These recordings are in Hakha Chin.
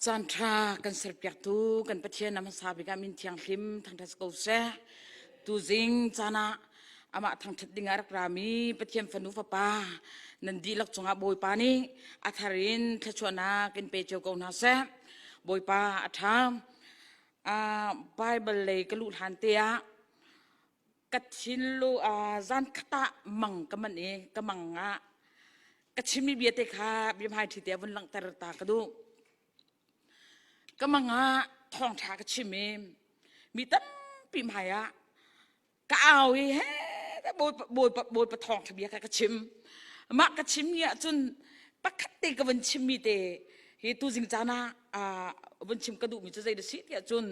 Caan ṭha kan serpiaktu kan Pathian a hmasa bik ah min thianghlim thangṭhat ko seh. Tuzing caan ah amah thangṭhat ding ah rak rami Pathian fanu fapa nan dihlak cungah Bawipa nih a thar in thluachuahnak in pe cio ko hna seh. Bawipa a ṭha. Bible lei ka luh hlan te ah ka thinlu zan khat ah mang ka manh i ka mang ah ka chimmi bia te kha biahmai ṭhi te vun langhter ta ka duh. Ka mang ah thawngṭha ka chim i mi tampi hmai ah ka au i he bawipa bawipa bawipa thawngṭha bia kha ka chim. Mah ka chim ni ahcun pakhat te ka vun chimmi te hi tuzing caan ah vun chim ka duhmi cu zei dah si tiah cun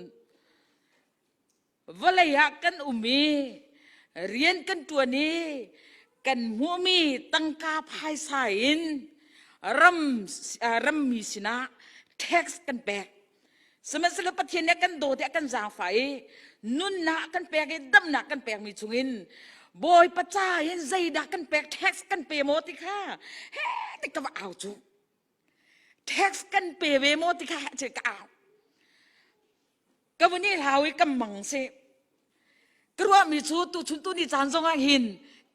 Vawlei ah kan um i rian kan ṭuan i kan hmuhmi tangka phaisa in ram rammi sinah tax kan pek. Sihmanhsehlaw Pathian nih a kan dawt i a kan zaangfah i nunnak a kan pek i damnak kan pekmi chungin Bawipa ca hin zeidah kan pek tax kan pe maw ti kha he ti ka va au cu. Tax kan pe ve maw ti kha ka au. Ka vun i hlau i ka mang si. Ka ruahmi cu tuchun tu ni caan zongah hin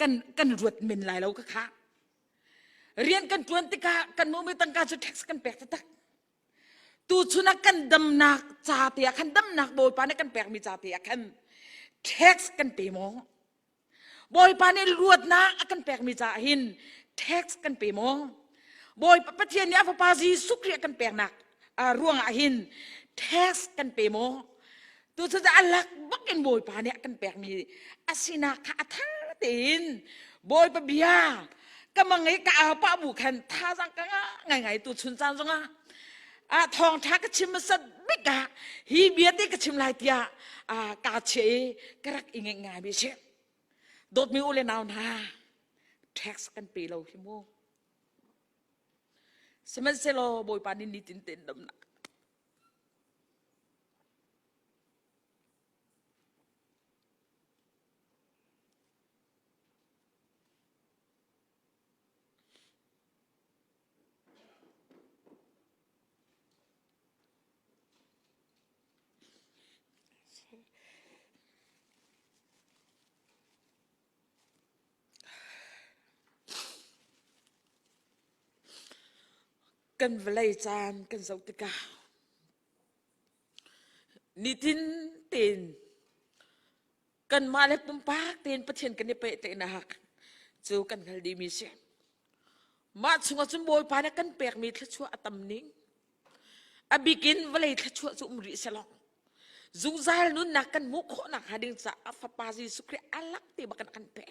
kan kan ruat men lai lo ka kha. Rian kan ṭuan tikah kan hmuhmi tangka cu tax kan pek taktak. Tuchun ah kan damnak ca te ah khan damnak Bawipa nih kan pekmi ca te ah khan tax kan pe maw? Bawipa nih luatnak a kan pekmi caah hin tax kan pe maw? Bawipa Pathian nih a fapa Jesuh Khrih a kan peknak ruangah hin tax kan pe maw? Tucun a lak bak in Bawipa nih a kan pekmi a sinak kha a thar tein Bawipa bia ka mang i ka au pah bu khan thazaang ka ngah ngaingai tu chun caan zongah a thawngṭha ka chim hmasat bik ah hi bia te ka chim lai tiah kaa chiah i ka rak i ngeih ngai mi si dawtmi u le nau hna tax kan pe lo hi mu sihmanhsehlaw bawipa nih nitin ten damnak Kan vawlei caan kan zoh tikah nitin tein kanmah le pumpak tein Pathian kan i pehtlaihnak cu kan hngal dihmi si. Mah chungah cun Bawipa nih kan pekmi thluachuah a tam ning. A bikin vawlei thluachuah cu um rih selaw zungzal nunnak kan hmuh khawhnak hnga ding caah Fapa Jesuh Khrih a lak te bak in a kan pek.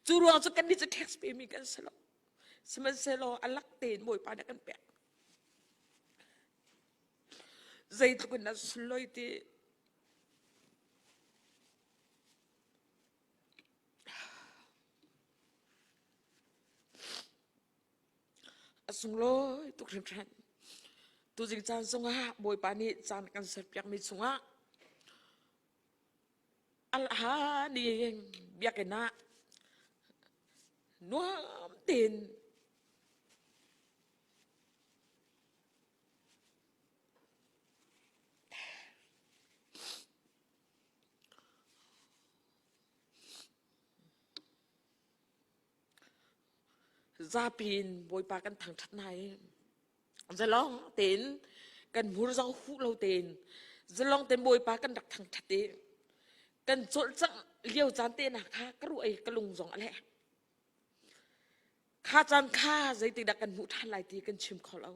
Cu ruang cu kannih cu tax pemi kan si lo. Sihmanhsehlaw a lak tein Bawipa nih a kan pek. Zeitluk in a sunlawi ti A sunglawi tuk hringhran. Tuzing caan zongah Bawipa nih caan kan serpiakmi chungah alha ni biakinn ah nuam tein Zapi in Bawipa kan thangṭhat hna i zalong tein kan hmur zong huh lo tein zalong tein Bawipa kan rak thangṭhat i kan cawlcangh lio caan te hna kha ka ruah i ka lung zong a leh. Kha caan kha zeitikdah kan hmuh ṭhan lai ti kan chim kho lo.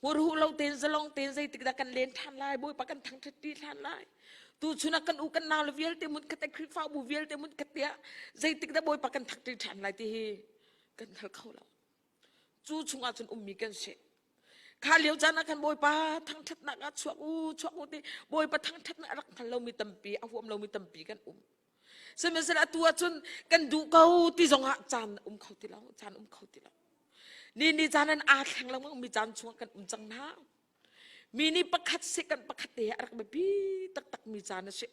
Hmurhuh lo tein zalong tein zeitik dah kan len ṭhan lai Bawipa kan thangṭhat ṭi ṭhan lai tuchun ah kan u kan nau le vialte mun khat Khrihfabu vialte mun khat tiah zeitik dah Bawipa kan thangṭi ṭhan lai ti hi kan hngal kho lo cu chungah cun ummi kan si kha lio caan ah khan Bawipa thangṭhatnak ah chuak u chuak u ti Bawipa thangṭhatnak a rak hngal lomi tampi a huam lomi tampi kan um Sihmanhsehlaw atu ahcun kan duh ko ti zongah caan um kho ti lo, caan um kho ti lo. Ni ni caan an aa thleng lengmang mi caan chungah kan um cang hna. Mi nih pakhat si kan pakhat te a rak biapi taktak mi caan a si.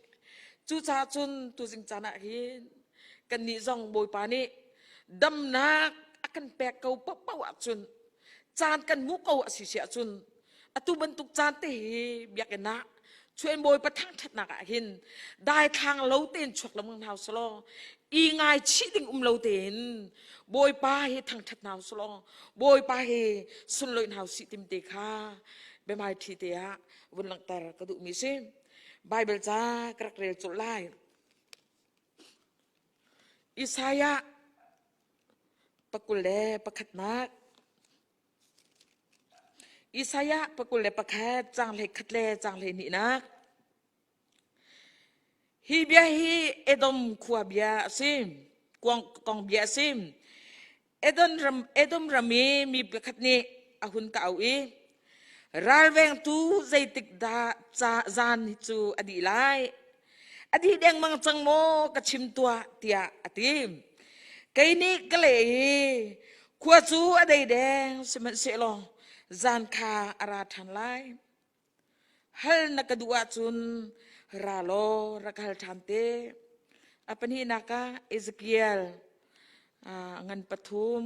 Cucaah cun tuzing caan ah hin kannih zong Bawipa nih damnak a kan pek ko paohpaoh ahcun. Caan kan hmuh ko a si si ahcun atu bantuk caan te hi biakinn ah Chuan Bawipa thangṭhatnak ah hin daithlang lo tein chuak lengmang hna usulaw i ngaichih ding um lo tein Bawipa hi thangṭhat hna usulaw Bawipa hi sunlawih hna usih tim te kha biahmaiṭhi te ah vun langhter ka duhmi si. Bible ca ka rak rel colh lai. Isaiah pakul le pakhatnak Isaiah pakul le pakhat cang hlei khat le cang hlei hnihnak Hi bia hi Edom khua bia a si kong bia a si Edom ram Edom ram i mi pakhat nih a hun ka auh i ralvengtu zeitik dah ca zan hi cu a dih lai A dih dengmang cang maw ka chim tuah tiah a ti. Kei nih ka leh i khua cu a dei deng sihmanhsehlaw zan kha a ra ṭhan lai. Hal na ka duh ahcun ra law rak hal ṭhan te. A pahnihnak ah Ezekiel ngan pathum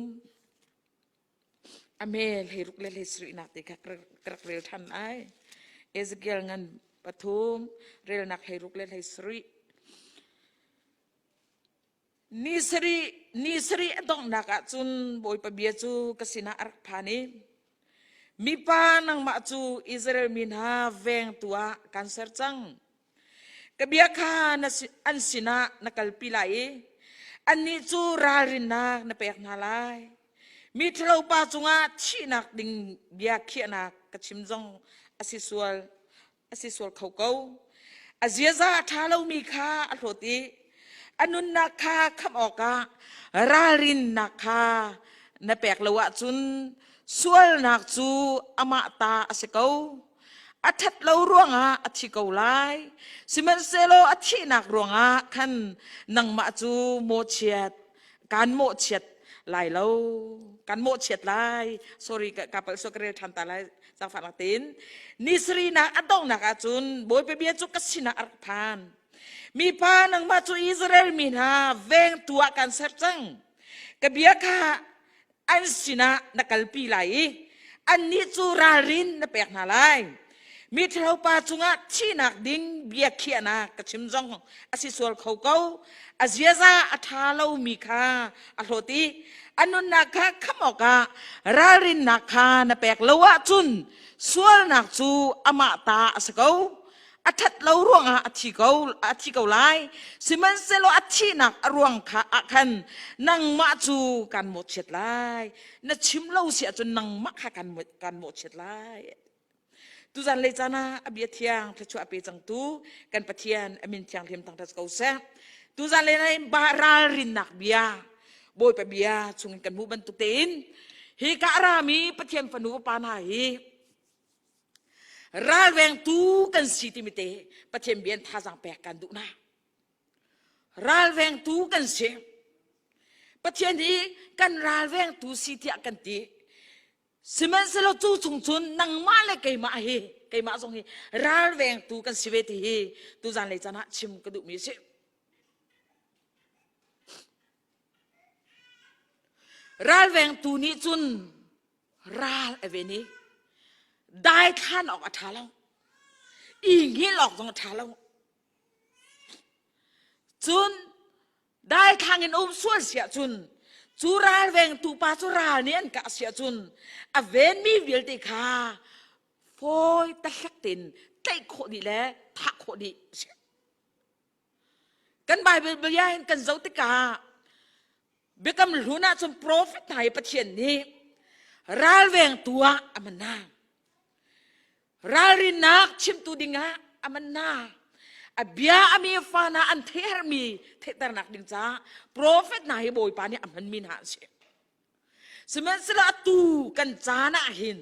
A me hleiruk le hleisarihnak te kha ka rak rel ṭhan ai. Ezekiel ngan pathum relnak hleiruk le hleisarih. Ni sarih ni sarih a donghnak ah cun Bawipa bia cu ka sinah a rak phan i mipa nangmah cu Israel mi hna vengtu ah kan ser cang. Ka bia kha an sinah na kalpi lai i annih cu ralrinnak na pek hna lai. Mi ṭhalopa cungah thihnak ding bia khiahnak ka chim zong a si sual a si sual kho ko. A ziaza a ṭha lomi kha a hlawt i a nunnak kha khamh awkah ralrinnak kha na pek lo ahcun sualnak cu amah ta a si ko. A ṭhat lo ruangah a thi ko lai. Sihmanhsehlaw a thihnak ruangah khan nangmah cu mawhchiat kan mawhchiat lai lo. Kan mawhchiat lai. Sorry, ka palh sual ka rel ṭhan ta lai. Zaangfahnak tein. Ni sarihnak a donghnak ahcun Bawipa bia cu ka sinah a rak phan. Mipa nangmah cu Israel mi hna vengtu ah kan ser cang. Ka bia kha an sinah na kalpi lai i annih cu ralrin na pek hna lai. Mi ṭhalopa cungah thihnak ding bia khiahnak ka chim zong a si sual kho ko. A ziaza a ṭha lomi kha a hlawt i a nunnak kha khamh awkah ralrinnak kha na pek lo ahcun sualnak cu amah ta a si ko. A ṭhat lo ruangah a thi ko a thi ko lai sihmanhsehlaw a thihnak a ruang kha ah khan nangmah cu kan mawhchiat lai na chim lo si ahcun nangmah kha kan kan mawhchiat lai tuzan lei caan ah a bia thiang thluachuah a pe cangtu kan Pathian a min thianghlim thangṭhat ko seh tuzan lei na ba ralrinnak bia Bawipa bia chungin kan hmuh bantuk tein hi ka rami Pathian fanu pa hna hi Ralvengtu kan si timi te Pathian bia in thazaang pek kan duh hna. Ralvengtu kan si. Pathian hi kan ralvengtu si tiah kan ti. Sihmanhsehlaw cu chung cun nangmah le keimah hi keimah zong hi ralvengtu kan si ve ti hi tuzan lei caan ah chim ka duhmi a si. Ralvengtu nih cun ral a ven i daithlan awk a ṭha lo i hngilh awk zong a ṭha lo cun daithlang in um sual si ahcun cu ralvengtu pa cu ral nih an kah si ahcun a venmi vialte kha fawi tahlek tein tlaih khawh dih le thah khawh dih a si Kan Bible bia hin kan zoh tikah Biakam Hlun ahcun profet hna hi Pathian nih ralvengtu ah a hman hna. Ralrinnak chimtu dingah a hman hna. A bia a mi fa hna an theihhermi theihternak ding caah profet hna hi Bawipa nih a hmanmi hna an si. Sihmanhsehlaw atu kan caan ah hin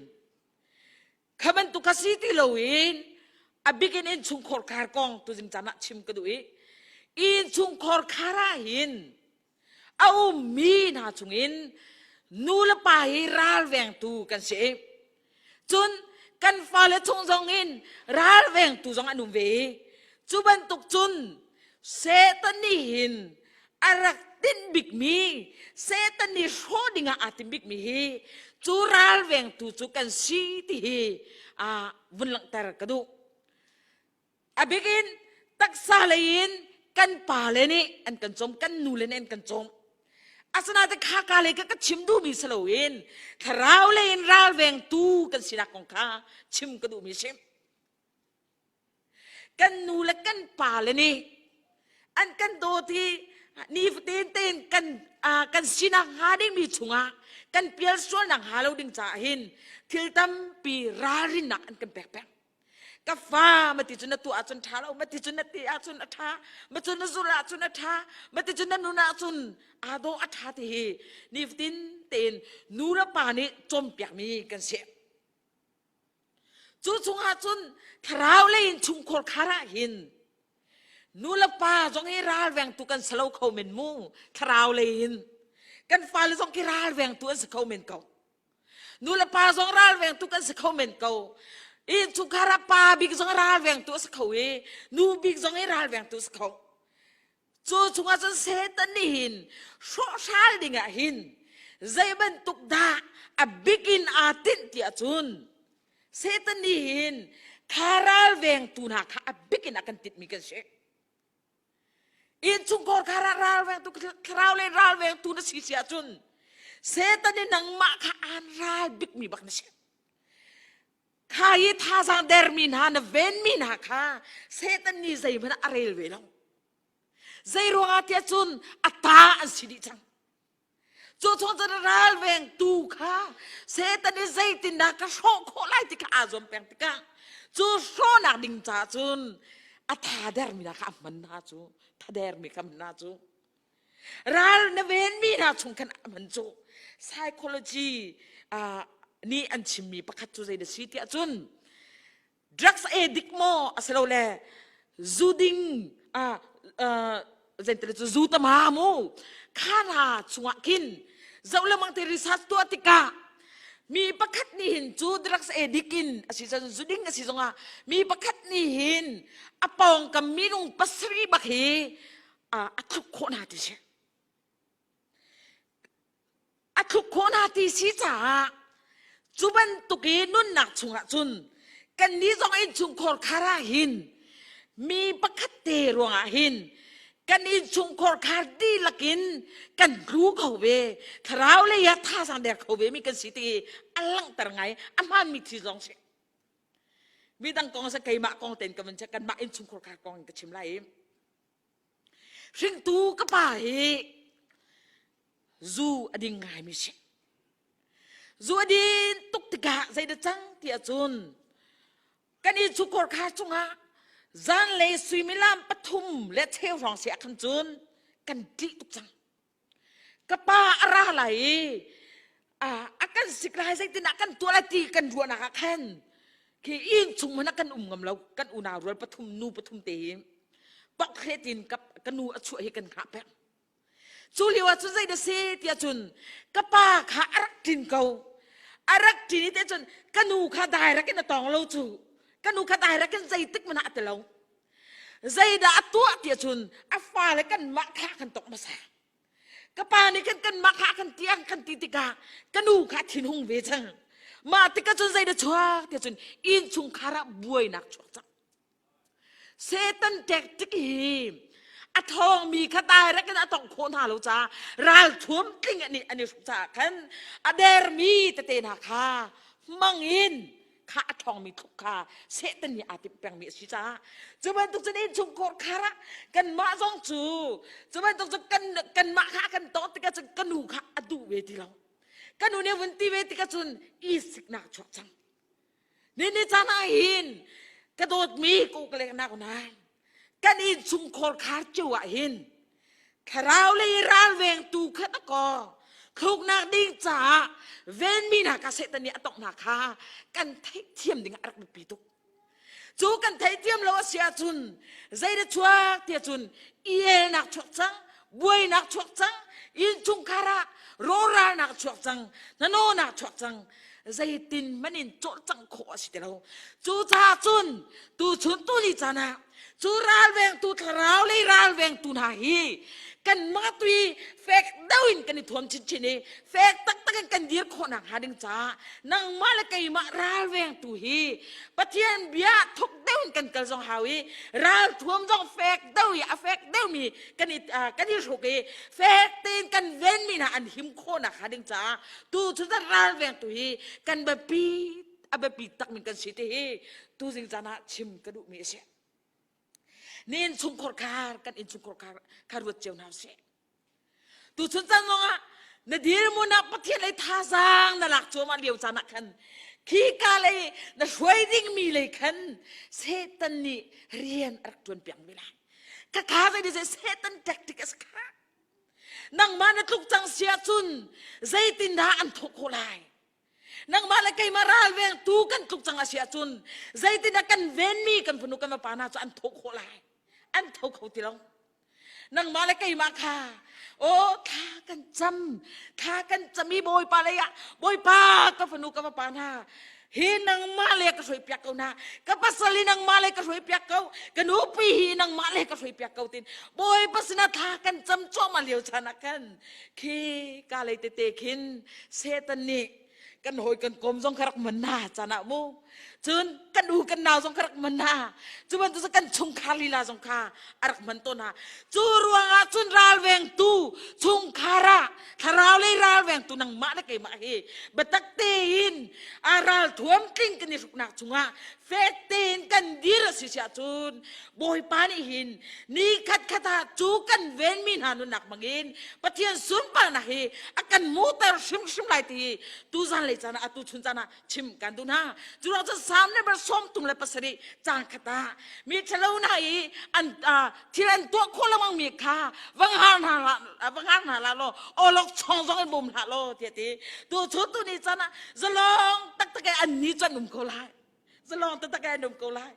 Kha bantuk kha si ti loin a bik in innchungkhar khar kong tuzing caan ah chim ka duh i innchungkhar khar ah hin a ummi hna chungin nu le pa hi ralvengtu kan si i cun kan fale chung zong in ralvengtu zong an um ve i cu bantuk cun Satan nih hin a rak timh. tinh bikmi Satan nih hrawh dingah aa tim bikmi hi cu ralvengtu cu kan si ti hi vun langhter ka duh. A bik in taksa lei in kan pale nih an kan cawm, kan nule nih an kan cawm. Asinain kha ka lei ka ka chim duhmi si loin thlarau lei in ralvengtu kan sinak kong kha chim ka duhmi si. Kan nu le kan pa le nih an kan dawt i nifatin tein kan kan sinak hnga dingmi chungah kan pial sualnak hnga lo ding caah hin thil tampi ralrinnak an kan pek peng. Ka fa mati cun na tuah ahcun ṭha lo, mati cun na ti ahcun a ṭha, ma cun na zulh ahcun a ṭha, mati cun na nun ahcun aa dawh a ṭha ti hi nifatin tein nu le pa nih cawnpiakmi kan si. Cu chungah cun thlarau lei in chungkhur khar ah hin nu le pa zong hi ralvengtu kan si lo kho men mu thlarau lei in kan fale zong khi ralvengtu an si kho men ko. Nu le pa zong ralvengtu kan si kho men ko. I chungkhar ah pa bik zong ralvengtu a si kho i nu bik zong hi ralvengtu a si kho. Cu chungah cun Satan nih hin hrawhhral dingah hin zei bantuk dah a bik in aa tinh ti ahcun Satan nih hin kha ralvengtu hna kha a bik in a kan tinhmi kan si. Innchungkhar kha ralvengtu thlarau le ralvengtu na si si ahcun Satan nih nangmah kha aan ral bikmi bak na si. Kha i thazaang dermi hna na venmi hna kha Satan nih zeihmanh a rel ve lo. Zei ruangah tiah cun a ta an si dih cang. Cu chung cun ralvengtu kha Satan nih zeitindah ka hrawh khawh lai ti kha aa zuam peng tikah cu hrawhnak ding caah cun a tha dermi hna kha a hman hna cu tha dermi kha hman hna cu ral na venmi hna chung khan a hman cu psychology nih an chimmi pakhat cu zei na si tiah cun drugs addict maw asilole zu ding zentel cu zu tama mu kha hna chungah khin zoh lengmang te research tuah tikah mi pakhat nih hin cu drugs addict in asi cun zu ding asi zongah mi pakhat nih hin a pawngkam minung pasarih bak hi a thluk khawh hna ti si A thluk khawh hna ti si caah cu bantuk i nunnak chungah cun kannih zong innchungkhar khar ah hin mi pakhat te ruangah hin kan innchungkhar khar dihlak in kan tlu kho ve thlarau lei ah thazaang der kho ve mi kan si ti a langhter ngai a hmaanmi thil zong si midang kong sa keimah kong ten ka vun kanmah innchungkhar khar kong in ka chim lai i hringtu ka pa hi zu a ding ngaimi si. Zu a din tuk tikah zeidah cang ti ahcun kan i chukor kha cungah zanlei suimilam pathum le cheu hrawng si ah khan cun kan ṭih tuk cang. Ka pa a ra lai i a kan sik lai zeitinah kan tuah lai ti kan ruahnak ah khan khi inn chung hmanh ah kan um ngam lo kan unau rual pathum nu pathum te hi pokhlet in ka nu a chuah hi kan hngah peng. Cu lio ah cun zei dah si tiah cun ka pa kha a rak ṭin ko. A rak ṭin i cun ka nu kha dairek in a tawng lo cu. Ka nu kha dairek in zeitik hmanh ah a ti lo. Zeidah a tuah tiah cun a fale kanmah kha kan tawk hmasa. Ka pa nih khan kanmah kha kan ti kan ti tikah ka nu kha a thinhung ve cang. Mah tikah cun zeidah chuak tiah cun innchungkhar ah buainak chuak cang. Satan tactic hi a ṭhawngmi kha direct in a tongh khawh hna lo caah ralthuam tling an i, an i hruk caah khan a dermi tete hna kha hmang in kha a ṭhawngmi thluk kha Satan nih aa timh pengmi a si caah cu bantuk cun innchungkhar khar ah kanmah zong cu cu bantuk cu kan kanmah kha a kan tawh tikah cun ka nu kha a duh ve ti lo ka nu nih vun ti ve tikah cun i siknak chuak cang Nini caan ah hin ka dawtmi kokaleknak hna kan innchungkhar khar cio ah hin thlarau lei ralvengtu kha ta kaw thluknak ding caah venmi hna ka Satan nih a tongh hna kha kan theihthiam ding ah a rak biapi tuk. Cu kan theihthiam lo a si ahcun zeidah chuak tiah cun ielnak chuak cang, buainak chuak cang, innchungkhar ah rawhralnak chuak cang, hnanawnak chuak cang, zeitin hmanh in cawlcangh khawh a si ti lo. Cucaah cun tuchun tuni caan ah. Cu ralvengtu thlarau lei ralvengtu hna hi kanmah tu i fek deuh in kan i thuam chinchin i fek taktak in kan dir khawh nakhnga ding caah nangmah le keimah ralvengtu hi Pathian bia thuk deuh in kan kal zong hau i ralthuam zong fek deuh i a fek deuhmi kan i kan i hruk i fek tein kan venmi hna an him khawh nakhnga ding caah tu cu ralvengtu hi kan biapi a biapi takmi kan si ti hi tuzing caan ah chim ka duhmi a si. Ni innchungkhar khar kan innchungkhar khar kha ruat cio hna usih. Tuchun caan zongah na dirhmun ah Pathian lei thazaang na lak cuahmah lio caan ah khan khi ka lei na hruai dingmi lei khan Satan nih rian a rak ṭuan piak mi lai. Khakha zei zei Satan tactic a si kha. Nangmah na tluk cang si ahcun zeitindah an thawh khawh lai? Nangmah le keimah ralvengtu kan tluk cang a si ahcun zeitindah kan venmi kan fanu kan vapa hna cu an thawh khawh lai? An tho kho ti lo. Nangmah le keimah kha aw thla kan cam thla kan cam i Bawipa lei ah Bawipa ka fanu ka vapa hna hi nangmah le ka hruai piak ko na ka pasal hi nangmah le ka hruai piak ko ka nupi hi nangmah le ka hruai piak ko tin Bawipa sinah thla kan cam cuahmah lio chan ah khan khi ka lei tete khin Satan nih kan hawi kan kom zong kha rak man na caan ah mu cun kan u kan nau zong kha rak man na cu bantuk kan chungkhar lila zong kha a rak man tawn hna cu ruangah cun ralvengtu chungkhar ah thlarau lei ralvengtu nangmah le keimah hi biatak tein a ral thuam tling kan i hruknak chungah fek tein kan dir a si siah cun Bawipa nih hin ni khat khat ah cu kan venmi hna nunnak bangin Pathian sunparnak hi a kan muter hrimhrim lai ti hi tuzan lei caan ah atu chun caan ah chim kan duh hna. Cu ruang cun Salm number 37 caang khat ah mi ṭhalo hna i an thil an tuah khawh lengmang mi kha va ngar hna hlah va ngar hna hlah law awlok chong zong in bawm hlah law tiah ti tu chun tu ni caan ah zalong taktak in an ni cu an um ko lai. Zalong taktak an um ko lai.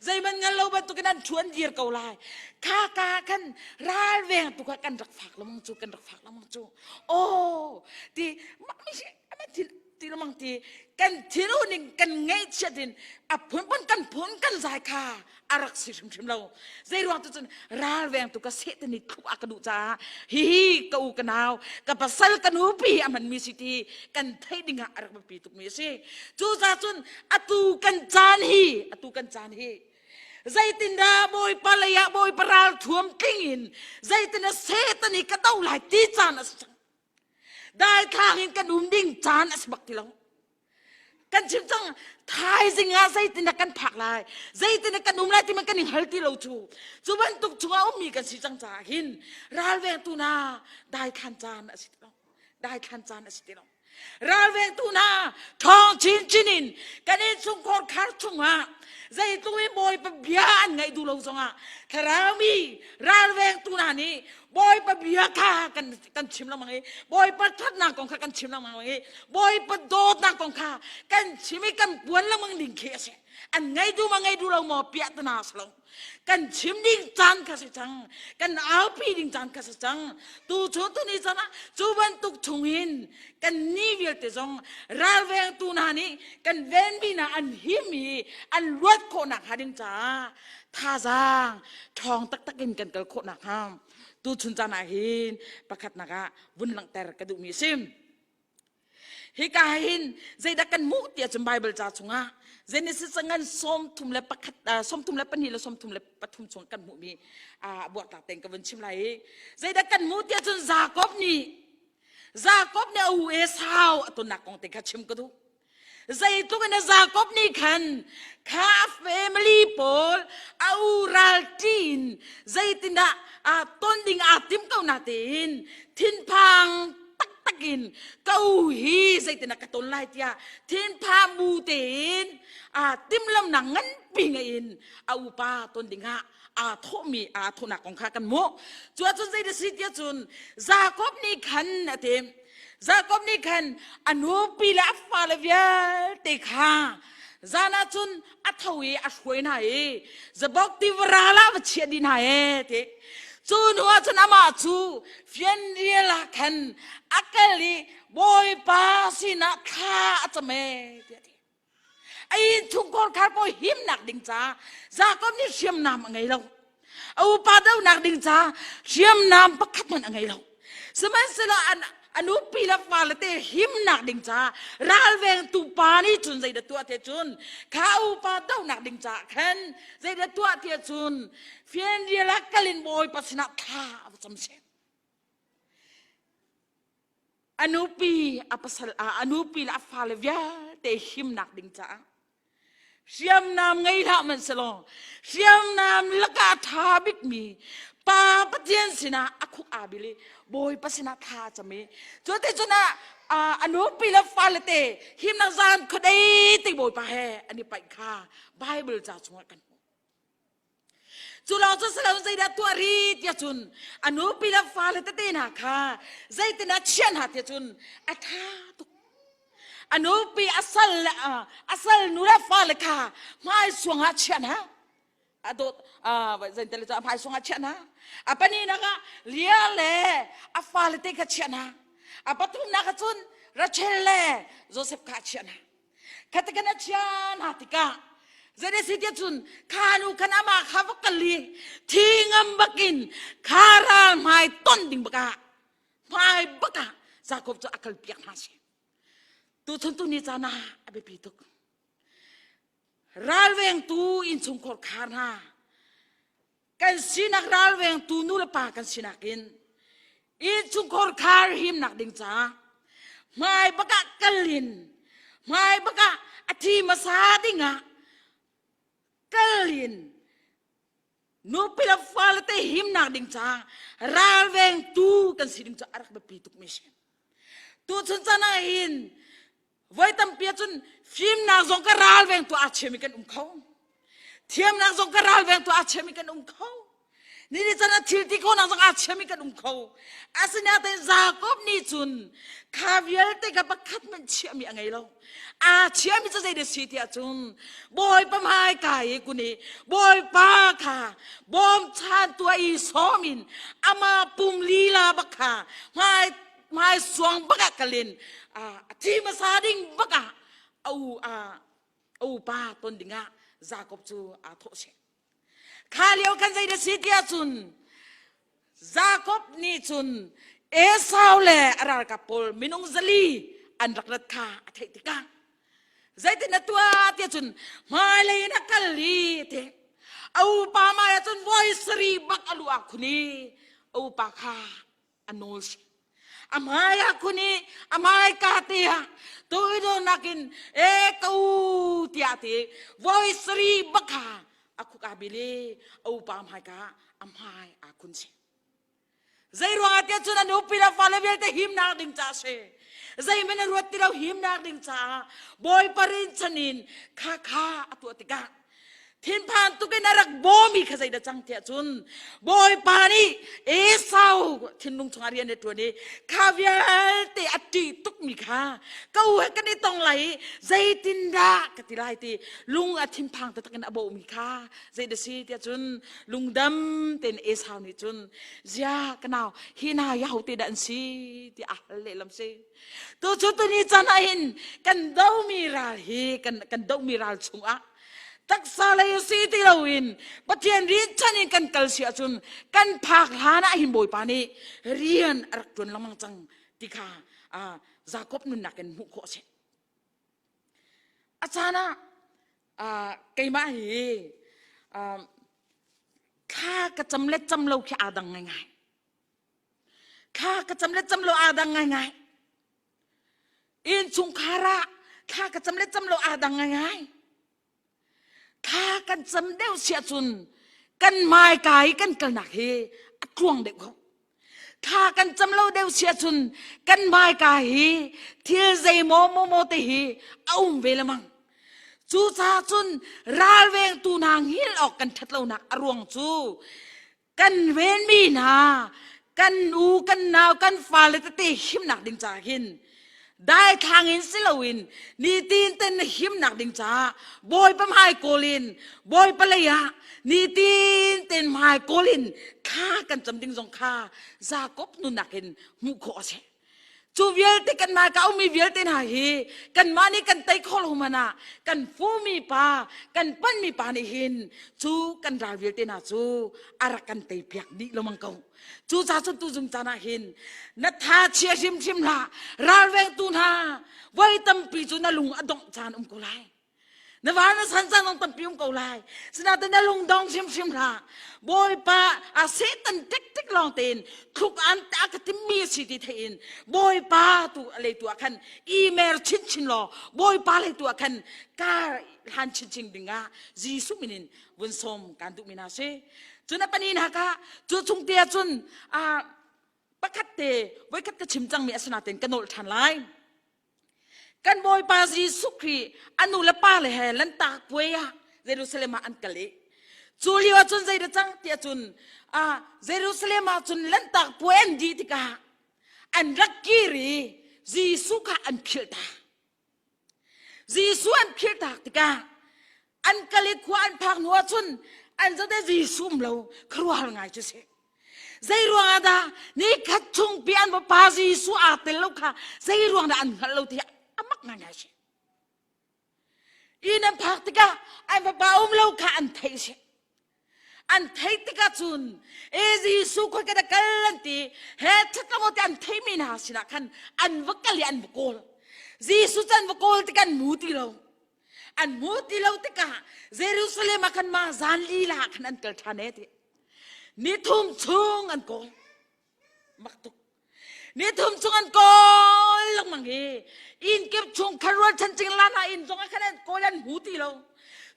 Zeihmanh ngal lo bantukin an thu an dir ko lai. Kha ka khan ralveng tu kha kan rak fak lengmang cu kan rak fak lengmang cu. Oh ti ma thil ti lengmang ti kan thil ning kan ngaihchiat in a phunphun kan phun kan zai kha a rak si hrimhrim lo. Zei ruang tu cun ralveng tu ka sehtan i thluk a ka duh caah hihi ka u ka nau ka pasal ka nupi a hmanmi si ti kan theih ding ah a rak biapi tukmi a si. Cucaah cun atu kan caan hi atu kan caan hi zeitindah Bawipa lei ah Bawipa ral thuam tling in zeitindah Satan hi ka do lai ti caan a si cang. Daithlang in kan um ding caan a si bak ti lo. Kan chim cang thaizing ah zeitindah kan phak lai zeitindah kan um lai ti man kan i hngal ti lo cu cu bantuk chungah ummi kan si cang caah hin ralvengtu hna daithlan caan a si ti lo daithlan caan a si ti lo ralvengtu hna ṭhawng chinchin in kan innchungkhar khar chungah zeitluk in Bawipa bia an ngaih duh lo zongah thlarau mi ralvengtu hna nih Bawipa bia kha kan kan chim lengmang i Bawipa ṭhatnak kong kha kan chim lengmang i Bawipa dawtnak kong kha kan chim i kan puan lengmang ding khi a si. An ngei duh ma ngei duh lo maw piah tana si lo. Kan chim ding caan kha si cang. Kan aupi ding caan kha si cang. Tu cu tuni caan ah cu bantuk chungin kan ni vialte zong ralvengtu hna nih kan venmi hna an him i an luat khawhnak hnga ding caah thazaang ṭhawng taktak in kan kal khawh nakhnga tuchun caan ah hin pakhatnak ah vun langhter ka duhmi a si. Hika hin zeidah kan hmuh tiah cun Bible ca chungah Genesis ngan 31 32 le 33 chung kan hmuhmi buaktlak tein ka vun chim lai i zeidah kan hmuh tiah cun Jakob nih Jakob nih a u Esau a tonnak kong te kha chim ka duh. Zeitluk in Jakob nih khan kha family pawl a u ralṭi in zeitindah ton ding aa tim ko na tein thinphang taktak in ka u hi zeitindah ka ton lai tiah thinphang bu tein timhlamnak nganpi ngei in a upa ton ding ah aa thawhmi aa thawhnak kong kha kan hmuh. Cu ahcun zei si tiah cun Jakob nih khan a ti Jakob nih khan a nupi le a fale vialte kha zan ah cun a tho i a hruai hna i Jabok tiva ral ah va chiah dih hna ee ti. Cu hnu ah cun amah cu fianrial ah khan a kal i Bawipa sinah thla a cam ee tiah a ti. A innchungkhar khar pawl himnak ding ca Jakob nih hriamnam a ngei lo. A upa donak ding ca hriamnam pakhat hmanh a ngei lo. Sihmanhsehlaw an a nupi le fale te himnak ding ca ralvengtu pa nih cun zeidah tuah te cun kha upa donak ding ca khan zeidah tuah te cun fianrial ah kalin bawipa sinah thla a va cam seh. A nupi a pasal a nupi le a fale vialte himnak ding caah hriamnam ngei hlah hmanh selaw hriamnam lakah a ṭha bikmi pa Pathian sinah a khuk aa bil i Bawipa sinah thla a cam i cu ti cun a nupi le fale te himnak zan khuadei te Bawipa he an i paih kha Bible ca chungah kan hmuh. Cu lawng cu si lo zeidah tuah rih tiah cun a nupi le fale tete hna kha zeitin ah chiah hna tiah cun a ṭha tuk. A nupi a sal le a sal nu le fale kha hmaisuang ah chiah hna. A dawt zeitin le cu a hmaisuang ah chiah hna. A pahnihnak ah Leah le a fale te kha chiah hna. A pathumnak ah cun Rachel le Joseph kha a chiah hna. Khatikan a chia hna tikah zei si tiah cun kha nu khan amah kha va kal i thi ngam bakin kha ral hmai ton ding bakah hmai bakah Jakob cu a kal piak hna si. Tuchun tu ni caan ah a biapi tuk. Ralvengtu innchungkhar khar hna kan sinak ralvengtu nu le pa kan sinak in innchungkhar khar himnak ding caah hmai bakah kal in hmai bakah a thi hmasa dingah kal in nupi le fale te himnak ding caah ralvengtu kan si ding cu a rak biapi tuk mi si. Tuchun chan ah hin voi tampi ahcun fimnak zong ka ralvengtu aa chiami kan um kho. Thiamnak zong ka ralvengtu aa chiami kan um kho. Ni ni chan ah thil ti khawhnak zong aa chiami kan um kho. Asinain Jakob nih cun kha vialte kha pakhat hmanh chiahmi a ngei lo. Aa chiami cu zei dah si tiah cun Bawipa hmaika i kun i Bawipa kha bawmchan tuah i sawm in amah pum lila bak kha hmai hmai suang bak ah kalin a thi hmasa ding bak ah a u a upa ton dingah Jakob cu aa thawh seh. Kha lio khan zei dah si tiah cun Jakob nih cun Esau le a ralkap pawl minung zali an rak rat kha a theih tikah zeitin na tuah tiah cun hmailei in a kal i te a upa mai ah cun voi sarih bak a lu ah khun i a upa kha a nawl si a hmai ah khun i a hmai ka te ah tuidawnak in e ka u tiah ti voi sarih bak kha a khuk aa bil i a upa hmai ka a hmai aa khun si zei ruangah tiah cun a nupi le fale vialte himnak ding ca si zeihmanh a ruat ti lo himnak ding caah bawipa rinchan in kha kha a tuah tikah Thinphan tuk in a rak bawmi kha zeidah cang tiah cun Bawipa nih Esau thinlung chungah rian a ṭuan i kha vialte a ṭih tukmi kha ka u he kan i tong lai i zeitindah ka ti lai ti lung a thinphang taktak in a bawhmi kha zeidah si tiah cun lungdam tein Esau nih cun zia ka nau hi hna hi ahote dah an si ti a hal lehlam si. Tu cu tuni caan ah hin kan domi ral hi kan kan domi ral chungah taksa lei si ti loin Pathian rian in kan kal si ahcun kan phak hlan ah hin Bawipa nih rian a rak ṭuan lengmang cang ti kha Jakob nunnak in hmuh khawh a si. A caan ah keimah hi thla ka cam le cam lo khi aa dang ngaingai. Thla ka cam le cam lo aa dang ngaingai. Innchungkhar ah thla ka cam le cam lo aa dang ngaingai. Thla kan cam deuh si ahcun kan hmaika i kan kalnak hi a tluang deuh ko. Thla kan cam lo deuh si ahcun kan hmaika hi thil zeimaw maw maw te hi a um ve lemang. Cucaah cun ralvengtu hna hngilh awk kan ṭhat lonak a ruang cu kan venmi hna kan u kan nau kan fale tete himnak ding caah hin daithlang in si loin nitin ten na himnak ding caah bawipa hmai kawl in bawipa lei ah nitin ten hmai kawl in thla kan cam ding zong kha Jakob nunnak in hmuh khawh a si. Cu vialte kanmah ka ummi vialte hna hi kanmah nih kan tei kho lo hmanh ah kan fumi pa, kan panmi pa nih hin cu kan ral vialte hna cu a rak kan tei piak dih lengmang ko. Cu ca cun tuzum caan ah hin na tha chia hrimhrim hlah, ralvengtu hna voi tampi cu na lung a dongh caan um ko lai. Na van na san cang tampi um ko lai. Sinain na lung dong hrimhrim hlah. Bawipa a Satan tik lawng tein thluk an a ka timmi si ti thein Bawipa tu a lei tu ah khan i-mer chinchin law Bawipa lei tu ah khan kar hlan chinchin dingah Jesuh min in vun sawm kan duhmi hna si. Cun a pani hna ka cu chung te ah cun pakhat te voikhat ka chim cangmi a si nain ka nolh ṭhan lai. Kan Bawipa Jesuh Khrih a nu le pa le he lantak puai ah Jerusalem ah an kal i cu lio ah cun zeidah cang tiah cun Jerusalem ah cun lantak puai an dih tikah an rak kir i Jesuh kha an philh ta. Jesuh an philh tak tikah an kal i khua an phak hnu ah cun an zoh Jesuh um lo khuaruahhar ngai cu si. Zei ruang ah dah nikhat chung pi an vapa Jesuh aa tel lo kha zei ruang dah an hngalh lo ti a mak ngaingai si. Inn an phak tikah an vapa um lo kha an theih si. An theih tikah cun e Jesuh khoi ka da kal an ti he thatlo te an theimi hna sinah khan an va kal i an va kawl. Jesuh cu an va kawl tikah an mu ti lo. An mu ti lo tikah Jerusalem ah khan ma zan lila ah khan an kal ṭhan e ti. Nithum chung an kawl. Mak tuk. Nithum chung an kawl lengmang hi inn kip chung khan rual chan cing lan ah inn zong ah khan an kawl an hmu ti lo.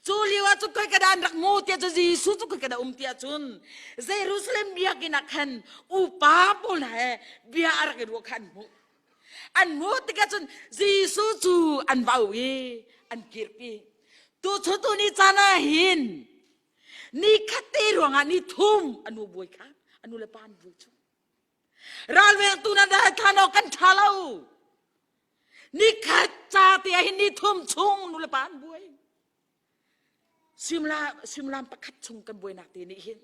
Cu lio ah cun khoi ka dah an rak hmu tiah cun Jesuh cu khoi ka dah um tiah cun Jerusalem biakinn ah khan upa pawl hna he bia a rak i ruah kha an hmuh. An hmuh tikah cun Jesuh cu an va au i an kirpi. Tu tu ni caan ah hin Ni khat te ruangah ni thum a nu buai kha a nu le pa an buai cu. Ralvengtu na dai thlan awk kan ṭha lo. Ni khat ca te ah hin ni thum chung nu le pa an buai. Suimilam pakhat chung kan buainak te nih hin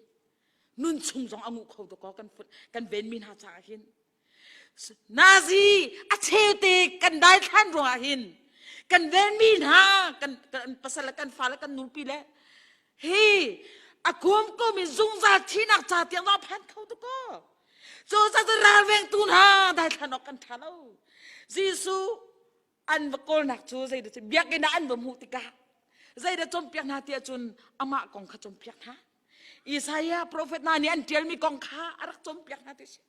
nun chung zong a nguh kho dawkaw kan kan venmi hna caah hin Nazi a cheute kan daithlan ruangah hin kan venmi hna kan, kan pasal le kan fa le kan nupi le hi a kum kum in zungzal thinak ca tiang zong phan kho tu ko cu ca cu ralvengtu hna daithlan awk kan tha lo Jesuh an va kawlnak cu zeidah cu biakinn ah an va hmuh tikah zeidah cawnpiak hna tiah cun amah kong kha cawnpiak hna Isaiah profet hna nih an ṭialmi kong kha a rak cawnpiak hna ti si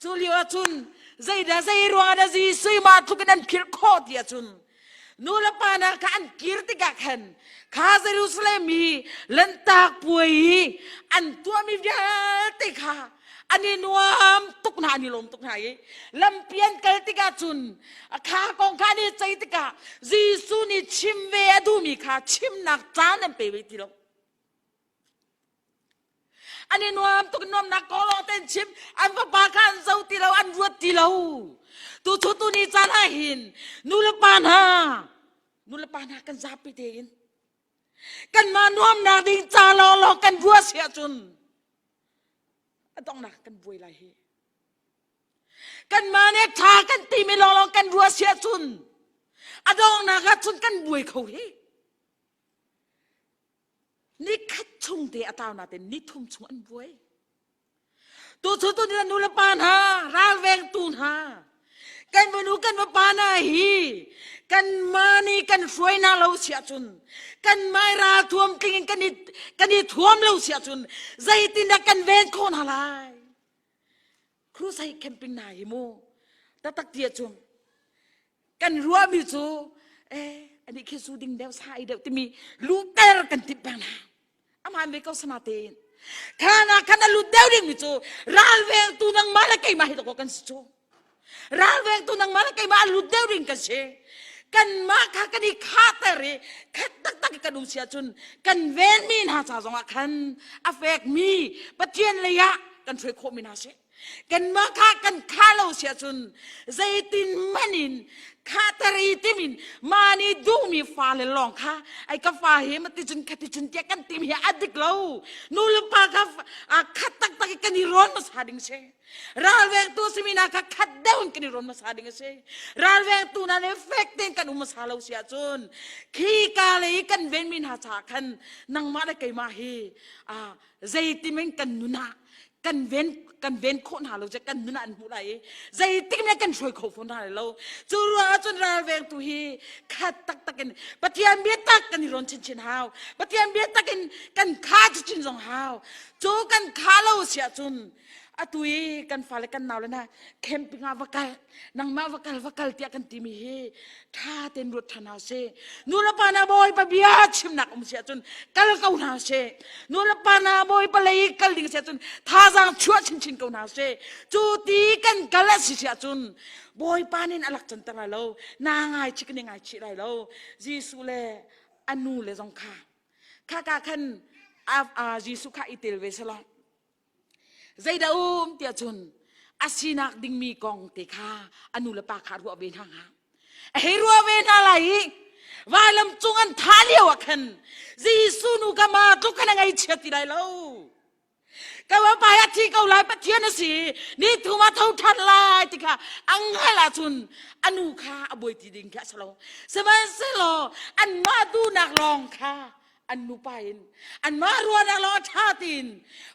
Cu lio ah cun zeidah zei ruangah dah Jesuh mah tluk in an philh khawh ti ahcun nu le pa hna kha an kir tikah khan kha Jerusalem i Lantak puai i an tuahmi vialte kha an i nuam tuk hna an i lawm tuk hna i lampi an kal tikah cun kha kong kha an i ceih tikah Jesuh nih chim ve a duhmi kha chimnak caan an pe ve ti lo. An i nuam tuk nuamnak kong lawng te an chim. An fapa kha an zo ti lo, an ruat ti lo. Tu chu tu ni caan ah hin nu le pa hna, nu le pa hna kan zapi tein kanmah nuamnak ding ca lawnglawng kan ruah si ahcun a donghnak kan buai lai hi. Kanmah nih ṭha kan timi lawnglawng kan ruah si ahcun a donghnak ah cun kan buai kho hi. Nikhat chung te a tau nain nithum chung an buai. Tuchun tu ni nu le pa hna, ralvengtu hna, kan vanu kan vapa hna hi kan ma nih kan hruai hna lo si ahcun kan mai ral thuam tling in kan i kan i thuam lo si ahcun zeitindah kan ven khawh hna lai? Crusade camping hna hi mu taktak ti ahcun kan ruahmi cu eh ani khi zu ding deuh sa ei deuh timi luhter kan timh peng hna aman ve ko sana tein khana khan a lut deuh dingmi cu ralvengtu nangmah le keimah hi dawkaw kan si cu ralvengtu nangmah le keimah a lut deuh ding kan si kanmah kha kan i khahter i khat taktak i kan um si ahcun kan venmi hna ca zongah khan a fekmi Pathian lei ah kan hruai khawhmi hna si. Kanmah kha kan kha lo si ahcun zeitin hmanh in kha tari timin mah nih duhmi fale lawng kha ai ka fa hi ma ti cun kha ti cun tiah kan tim hi a dik lo. Nu le pa kha khat taktak i kan i rawn hmasa ding si. Ralvengtu simi hna kha khat deuh in kan i rawn hmasa ding a si. Ralvengtu hna nih fek tein kan um hmasa lo si ahcun khi ka le i kan venmi hna caah khan nangmah le keimah hi zeitimin kan nun ah kan ven kan ven khawh hna lo cu kan nun ah an hmuh lai i zeitik ne kan hruai kho fawn hna lo. Cu ruang ah cun ralvengtu hi khat taktak in Pathian bia tak kan i rawn chinchin hau. Pathian bia tak in kan kha chinchin zong hau. Cu kan kha lo si ahcun atu i kan fale kan naule hna camping ah va kal, nangmah va kal, va kal tiah kan timi hi ṭha tein ruat ṭhan hna sih. Nu le pa na Bawipa bia chimnak um si ahcun kal ko hna sih. Nu le pa na Bawipa lei kal ding si ahcun thazaang chuah chinchin ko hna sih. Cu ti kan kal a si si ahcun Bawipa nih a lak canter lai lo, naa ngaichih kan i ngaichih lai lo. Jesuh le a nu le zong kha khaka khan Jesuh kha i tel ve selaw Zeidah um tiah cun a sinak dingmi kong te kha a nu le pa kha ruah ve hna hnga. A hei ruah ve hna lai i vailam cung an thah lio ah khan Jesuh nu ka ma tluk khan a ngaihchia ti lai lo. Ka pa hi a thi ko lai, Pathian a si, ni thum ah tho ṭhan lai ti kha a hngalh ahcun a nu kha a buai ti ding khi a si lo. Sihmanhsehlaw anmah duhnak lawng kha an nupa in anmah ruahnak lawng a ṭha tiin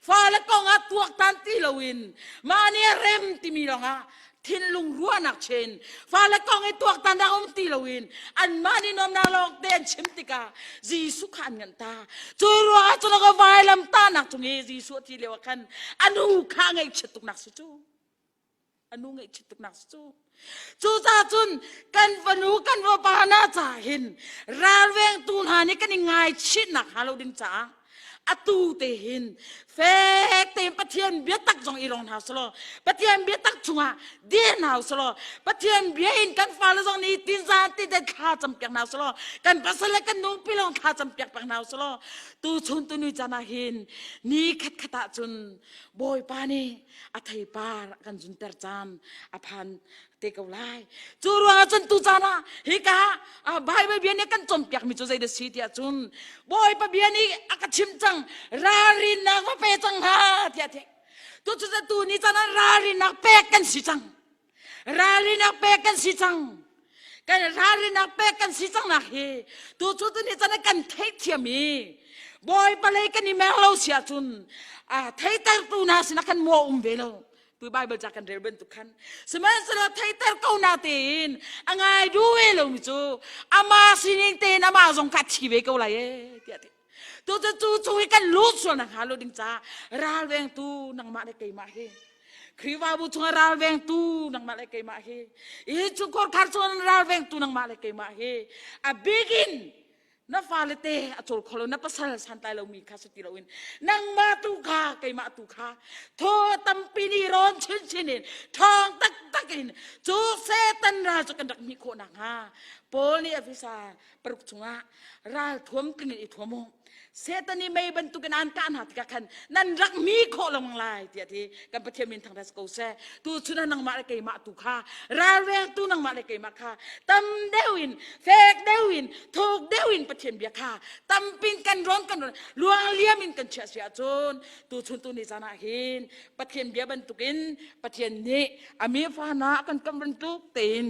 fale kong ah tuaktan ti loin mah nih a rem timi lawngah thinlung ruahnak chen fale kong i tuaktan dak um ti loin anmah nih nuamnak lawng te an chim tikah Jesuh kha an nganh ta. Cu ruangah cun ka vailam tahnak cung i Jesuh a thi lio ah khan a nu kha ngaihchiat tuknak si cu, a nu ngaihchiat tuknak si cu. Cucaah cun kan fanu kan fapa hna ca hin ralvengtu hna nih kan i ngaichihnak hnga lo ding caah atu te hin fek tein Pathian biatak zong i rong hna selaw, Pathian biatak chungah dir hna selaw, Pathian bia in kan fale zong nih tinzan ti te thla cam piak hna selaw, kan pasal le kan nupi lawng thla cam piak peng hna selaw, tu chun tu ni caan ah hin ni khat khat ah cun Bawipa nih a theipar a kan zunter caan a phan te ko lai. Cu ruangah cun tu caan ah hika Bible bia nih kan cawnpiakmi cu zei dah si tiah cun Bawipa bia nih a ka chim cang, ralrinnak va pe cang hna tiah ti. Tu cu tu ni caan ah ralrinnak pek kan si cang. Ralrinnak pek kan si cang. Kan ralrinnak pek kan si cang nak hi tu cu tu ni caan ah kan theihthiam i Bawipa lei kan i mer lo si ahcun theitertu hna sinah kan maw um ve lo. Tu Bible ca kan rel bantuk khan sihmanhsehlaw theiter ko na tein a ngai duh ve lomi cu ama sining tein amah zong kha thi ve ko lai e tiah ti. Tu cu cu chung i kan lut sual nak hnga lo ding caah ralvengtu nangmah le keimah hi, Khrihfabu chungah ralvengtu nangmah le keimah hi, i chungkhar khar chungah ralvengtu nangmah le keimah hi, a bikin na fale te a cawl kho lo, na pasal santlai lomi kha si ti loin nangmah tu kha, keimah tu kha thaw tampi nih rawn chinchin in ṭhawng taktak in cu Satan ral cu kan rak hmih khawh nakhnga Paul nih Efesa 6 chungah ral thuam tling in i thuam u, Satan i mei bantukin an kah hna tikah khan nan rak mi khawh lengmang lai tiah ti. Kan Pathian min thangṭhat ko seh. Tu chun ah nangmah le keimah tu kha, ralvengtu nangmah le keimah kha tam deuh in, fek deuh in, thuk deuh in Pathian bia kha tampin kan rawn kan rawn luang liam in kan chiah si ahcun tu chun tu ni caan ah hin Pathian bia bantukin Pathian nih a mi fa hna a kan kam bantuk tein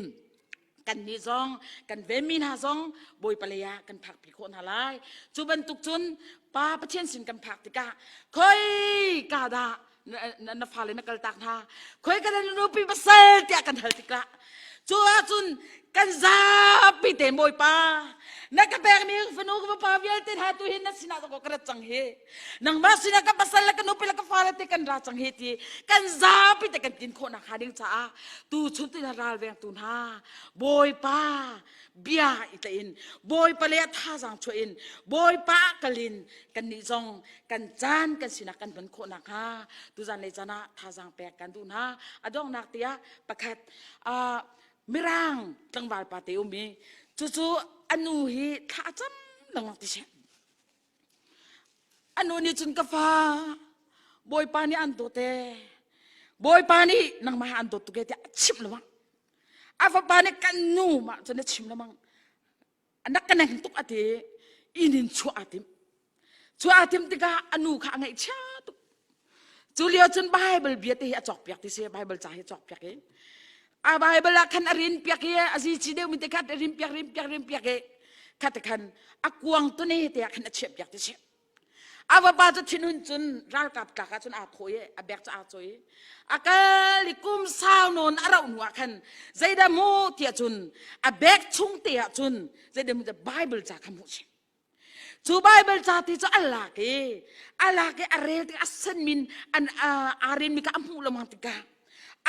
kannih zong kan venmi hna zong Bawipa lei ah kan phakpi khawh hna lai. Cu bantuk cun Pa Pathian sin kan phak tikah khoi ka dah na fale na kaltak hna, khoi ka dah na nupi pasal tiah kan hal tikah cu ahcun kan zapi te Bawipa na ka pekmi fanu ka fapa vialte hna tu hin na sinah ka rat cang hi, nangmah sinah ka pasal le ka nupi le ka fale te kan ra cang hi ti kan zapi te kan tin khawh nak hnga ding caah tu chun tu ralvengtu hna Bawipa bia i tlaih in, Bawipa le thazaang chuah in, Bawipa kalin kan nih zong kan caan kan sinak kan hman khawh nak hnga tuzan le caan ah thazaang pek kan duh hna. A donghnak tiah pakhat, Mirang tlangval pa te um i cucu anu hi thla cam lengmang ti si. A nu nih cun ka fa, Bawipa nih an dawt ee. Bawipa nih nangmah an dawt tuk e tiah a chimh lengmang. A fapa nih kan nu mah cun a chim lengmang. Na ka neng tuk a ti inn in chuah aa tim. Chuah aa tim tikah a nu kha a ngaihchia tuk. Cu lio cun Bible bia te hi a cawkpiak ti si Bible ca hi a cawkpiak i a Bible ah khan a rin piak i a zici deuh mi te kha a rin piak rin piak rin piak i kha te khan a kuang tune te ah khan a chiah piak ti si. A vapa cu thinhun cun ralkap tlak ah cun aa thawh i a bek cu aa cawi. A kal i kum sau nawn a rauh hnu ah khan zeidah mu tiah cun a bek chung te ah cun zeidah mu Bible ca kha hmuh chin. Cu Bible ca ti cu a lak i a lak i a rel tik a sen min an aa rin mi kha a hmuh lengmang tikah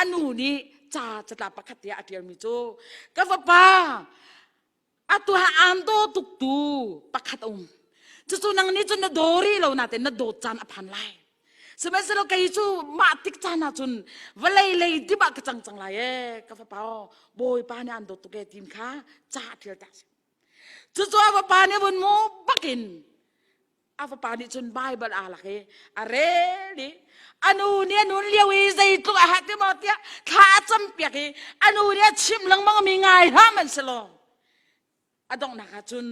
a nu nih ca catlap pakhat tiah a ṭialmi cu ka fapa Atu ah aan daw tuk tu pakhat a um. Cucu nang nih cun na daw rih lo nain na dawt caan a phan lai. Sihmanhsehlaw kei cu mah tik caan ah cun vawlei lei dip ah ka cang cang lai ee ka fapa aw Bawipa nih aan dawt tuk ee tim kha ca a ṭial ta. Cucu a fapa nih vun mu bakin a fapa nih cun Bible aa lak i a rel i a nu nih a nun lio i zeitluk a hat ti maw tiah thla a campiak i a nu nih a chimh lengmang mi ngai hlah man selaw a donghnak ah cun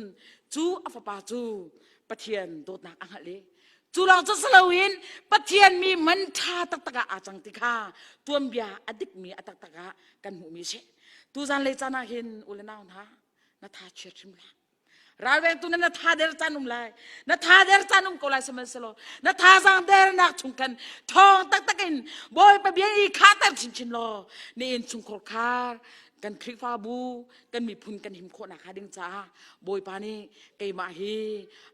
cu a fapa cu Pathian dawtnak a hngalh i cu lawng cu si loin Pathian mi man ṭha taktak ah aa cang ti kha tuanbia a dikmi a taktak ah kan hmuhmi a si. Tuzan lei caan ah hin u le nau hna na tha chiat hrim hlah. Ralvengtu na na tha der caan um lai. Na tha der caan um ko lai sihmanhsehlaw na thazaang dernak chung khan ṭhawng taktak in Bawipa bia i khahter chinchin law na innchungkhar khar kan Khrihfabu kan miphun kan him khawhnak hnga ding caah Bawipa nih keimah hi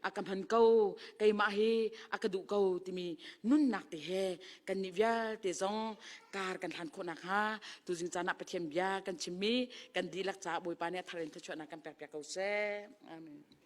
a ka hman ko keimah hi a ka duh ko timi nunnak te he kannih vialte zong kar kan hlan khawh nakhnga tuzing caan ah Pathian bia kan chimmi kan dihlak caah Bawipa nih a thar in thluachuahnak kan pekpiak ko seh. Amen.